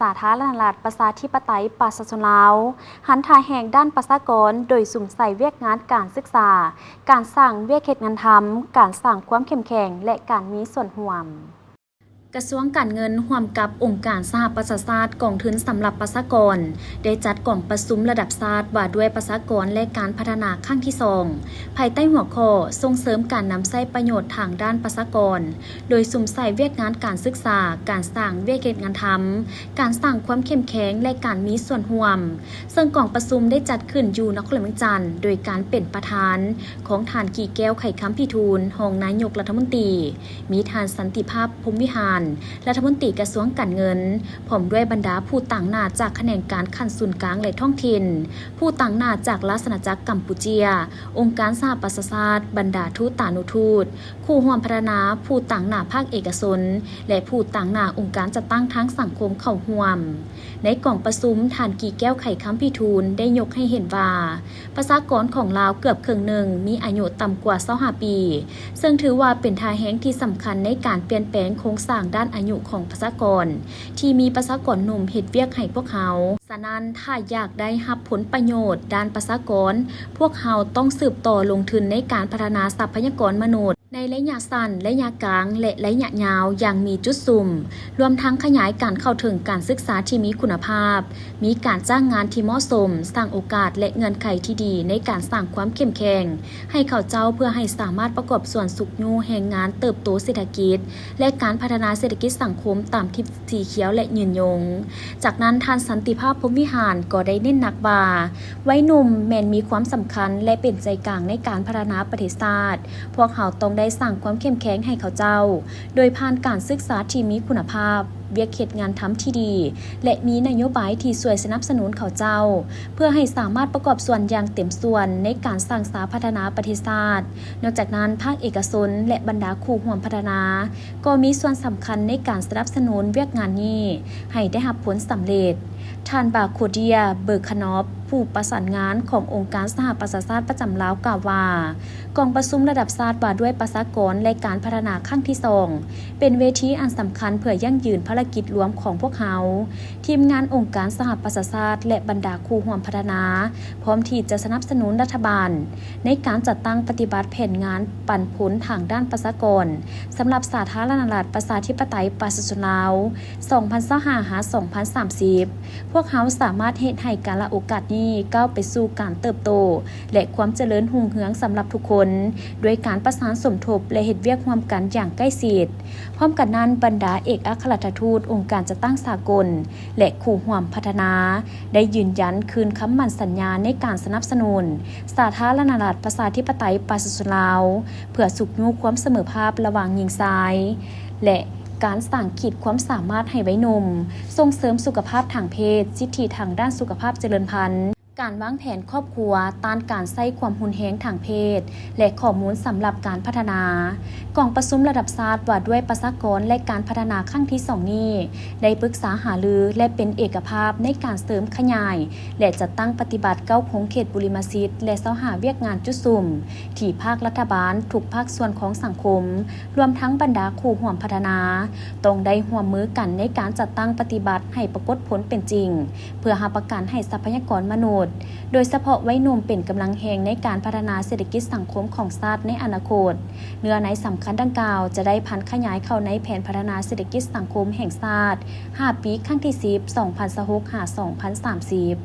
ສາທາລະນະລັດ ປະຊາທິປະໄຕ ປະຊາຊົນລາວ ຫັນທ່າແຮງດ້ານປະຊາກອນ ໂດຍສຸມໃສ່ວຽກງານການສຶກສາ, ການສ້າງວຽກເຮັດງານທຳ, ການສ້າງຄວາມເຂັ້ມແຂງ ແລະ ການມີສ່ວນຮ່ວມ. ກະຊວງການເງິນຮ່ວມກັບອົງການສະຫະປະຊາຊາດ ກອງທຶນສຳລັບປະຊາກອນ ໄດ້ຈັດກອງປະຊຸມລະດັບຊາດວ່າດ້ວຍປະຊາກອນ ແລະ ການພັດທະນາຄັ້ງທີສອງ ພາຍໃຕ້ຫົວຂໍ້ ສົ່ງເສີມການນຳໃຊ້ປະໂຫຍດທາງດ້ານປະຊາກອນ ໂດຍສຸມໃສ່ວຽກງານການສຶກສາ, ການສ້າງວຽກເຮັດງານທຳ, ການສ້າງຄວາມເຂັ້ມແຂງ ແລະ ການມີສ່ວນຮ່ວມ, ເຊິ່ງກອງປະຊຸມໄດ້ຈັດຂຶ້ນຢູ່ນະຄອນຫຼວງວຽງຈັນ ໂດຍການເປັນປະທານຂອງທ່ານ ກີແກ້ວ ໄຂຄຳພິທູນ ຮອງນາຍົກລັດຖະມົນຕີ, ມີທ່ານ ສັນຕິພາບ ພົມວິຫານ ລັດຖະມົນຕີກະຊວງການເງິນ, ພ້ອມດ້ວຍບັນດາຜູ້ຕາງໜ້າຈາກຂະແໜງການຂັ້ນສູນກາງ ແລະ ທ້ອງຖິ່ນ, ຜູ້ຕາງໜ້າຈາກລາຊະອານາຈັກກຳປູເຈຍ, ອົງການສະຫະປະຊາຊາດ, ບັນດາທູຕານຸທູດ, ຄູ່ຮ່ວມພັດທະນາ, ຜູ້ຕາງໜ້າພາກເອກະຊົນ ແລະ ຜູ້ຕາງໜ້າອົງການຈັດຕັ້ງທາງສັງຄົມເຂົ້າຮ່ວມ. ໃນກອງປະຊຸມ, ທ່ານ ກີແກ້ວ ໄຂຄຳພິທູນ ໄດ້ຍົກໃຫ້ເຫັນວ່າ ປະຊາກອນຂອງລາວເກືອບເຄິ່ງໜຶ່ງມີອາຍຸຕ່ຳກວ່າຊາວຫ້າປີ, ເຊິ່ງຖືວ່າເປັນທ່າແຮງທີ່ສຳຄັນໃນການປ່ຽນແປງໂຄງສ້າງດ້ານອາຍຸຂອງປະຊາກອນ ທີ່ມີປະຊາກອນໜຸ່ມເຮັດວຽກໃຫ້ພວກເຮົາ. ສະນັ້ນ, ຖ້າຢາກໄດ້ຮັບຜົນປະໂຫຍດດ້ານປະຊາກອນ, ພວກເຮົາຕ້ອງສືບຕໍ່ລົງທຶນໃນການພັດທະນາຊັບພະຍາກອນມະນຸດ ໃນໄລຍະສັ້ນ, ໄລຍະກາງ ແລະ ໄລຍະຍາວຢ່າງມີຈຸດສຸມ, ລວມທັງຂະຫຍາຍການເຂົ້າເຖິງການສຶກສາທີ່ມີຄຸນນະພາບ, ມີການຈ້າງງານທີ່ເໝາະສົມ, ສ້າງໂອກາດ ແລະ ເງື່ອນໄຂທີ່ດີໃນການສ້າງຄວາມເຂັ້ມແຂງໃຫ້ເຂົາເຈົ້າ ເພື່ອໃຫ້ສາມາດປະກອບສ່ວນຊຸກຍູ້ແຮງງານເຕີບໂຕເສດຖະກິດ ແລະ ການພັດທະນາເສດຖະກິດສັງຄົມຕາມທິດສີຂຽວ ແລະ ຍືນຍົງ. ຈາກນັ້ນ, ທ່ານ ສັນຕິພາບ ພົມວິຫານ ກໍໄດ້ເນັ້ນໜັກວ່າ ໄວໜຸ່ມແມ່ນມີຄວາມສຳຄັນ ແລະ ເປັນໃຈກາງໃນການພັດທະນາປະເທດຊາດ. ພວກເຮົາຕ້ອງໄດ້ສ້າງຄວາມເຂັ້ມແຂງໃຫ້ເຂົາເຈົ້າ ໂດຍຜ່ານການສຶກສາທີ່ມີຄຸນນະພາບ, ວຽກເຮັດງານທຳທີ່ດີ ແລະ ມີນະໂຍບາຍທີ່ຊ່ວຍສະໜັບສະໜູນເຂົາເຈົ້າ ເພື່ອໃຫ້ສາມາດປະກອບສ່ວນຢ່າງເຕັມສ່ວນໃນການສ້າງສາພັດທະນາປະເທດຊາດ. ນອກຈາກນັ້ນ, ພາກເອກະຊົນ ແລະ ບັນດາຄູ່ຮ່ວມພັດທະນາ ກໍມີສ່ວນສຳຄັນໃນການສະໜັບສະໜູນວຽກງານນີ້ໃຫ້ໄດ້ຮັບຜົນສຳເລັດ. ທ່ານ ບາໂຄເດຍ ເບີຄານອບ ຜູ້ປະສານງານຂອງອົງການສະຫະປະຊາຊາດປະຈຳລາວ ກ່າວວ່າ ກອງປະຊຸມລະດັບຊາດວ່າດ້ວຍປະຊາກອນ ແລະ ການພັດທະນາຄັ້ງທີສອງ ເປັນເວທີອັນສຳຄັນເພື່ອຢັ້ງຢືນພາລະກິດລວມຂອງພວກເຮົາ, ທີມງານອົງການສະຫະປະຊາຊາດ ແລະ ບັນດາຄູ່ຮ່ວມພັດທະນາ ພ້ອມທີ່ຈະສະໜັບສະໜູນລັດຖະບານໃນການຈັດຕັ້ງປະຕິບັດແຜນງານປັນຜົນທາງດ້ານປະຊາກອນ ສຳລັບສາທາລະນະລັດ ປະຊາທິປະໄຕ ປະຊາຊົນລາວ ສອງພັນຊາວຫ້າ ຫາ ສອງພັນສາມສິບ. ພວກເຮົາສາມາດເຮັດໃຫ້ກາລະໂອກາດນີ້ກ້າວໄປສູ່ການເຕີບໂຕ ແລະ ຄວາມຈະເລີນຮຸ່ງເຮືອງສຳລັບທຸກຄົນ ດ້ວຍການປະສານສົມທົບ ແລະ ເຮັດວຽກຮ່ວມກັນຢ່າງໃກ້ຊິດ. ພ້ອມກັນນັ້ນ, ບັນດາເອກອັກຄະລັດຖະທູດ, ອົງການຈັດຕັ້ງສາກົນ ແລະ ຄູ່ຮ່ວມພັດທະນາ ໄດ້ຢືນຢັນຄືນຄຳໝັ້ນສັນຍາໃນການສະໜັບສະໜູນສາທາລະນະລັດ ປະຊາທິປະໄຕ ປະຊາຊົນລາວ ເພື່ອຊຸກຍູ້ຄວາມສະເໝີພາບລະຫວ່າງຍິງຊາຍ ແລະ ການສ້າງຂີດຄວາມສາມາດໃຫ້ໄວໜຸ່ມ, ສົ່ງເສີມສຸຂະພາບທາງເພດ, ສິດທິທາງດ້ານສຸຂະພາບຈະເລີນພັນ, ການວາງແຜນຄອບຄົວ, ຕ້ານການໃຊ້ຄວາມຮຸນແຮງທາງເພດ ແລະ ຂໍ້ມູນສຳລັບການພັດທະນາ. ກອງປະຊຸມລະດັບຊາດວ່າດ້ວຍປະຊາກອນ ແລະ ການພັດທະນາຄັ້ງທີສອງນີ້ ໄດ້ປຶກສາຫາລື ແລະ ເປັນເອກະພາບໃນການເສີມຂະຫຍາຍ ແລະ ຈັດຕັ້ງປະຕິບັດເກົ້າຂົງເຂດບຸລິມະສິດ ແລະ ຊາວຫ້າວຽກງານຈຸດສຸມ ທີ່ພາກລັດຖະບານ, ທຸກພາກສ່ວນຂອງສັງຄົມ, ລວມທັງບັນດາຄູ່ຮ່ວມພັດທະນາ ຕ້ອງໄດ້ຮ່ວມມືກັນໃນການຈັດຕັ້ງປະຕິບັດໃຫ້ປາກົດຜົນເປັນຈິງ ເພື່ອຮັບປະກັນໃຫ້ຊັບພະຍາກອນມະນຸດ, ໂດຍສະເພາະໄວໜຸ່ມເປັນກຳລັງແຮງໃນການພັດທະນາເສດຖະກິດສັງຄົມຂອງຊາດໃນອະນາຄົດ. ເນື້ອໃນສຳຄັນດັ່ງກ່າວຈະໄດ້ຜັນຂະຫຍາຍເຂົ້າໃນແຜນພັດທະນາເສດຖະກິດສັງຄົມແຫ່ງຊາດ ຫ້າປີ ຄັ້ງທີສິບ ສອງພັນຊາວຫົກ ຫາ ສອງພັນສາມສິບ.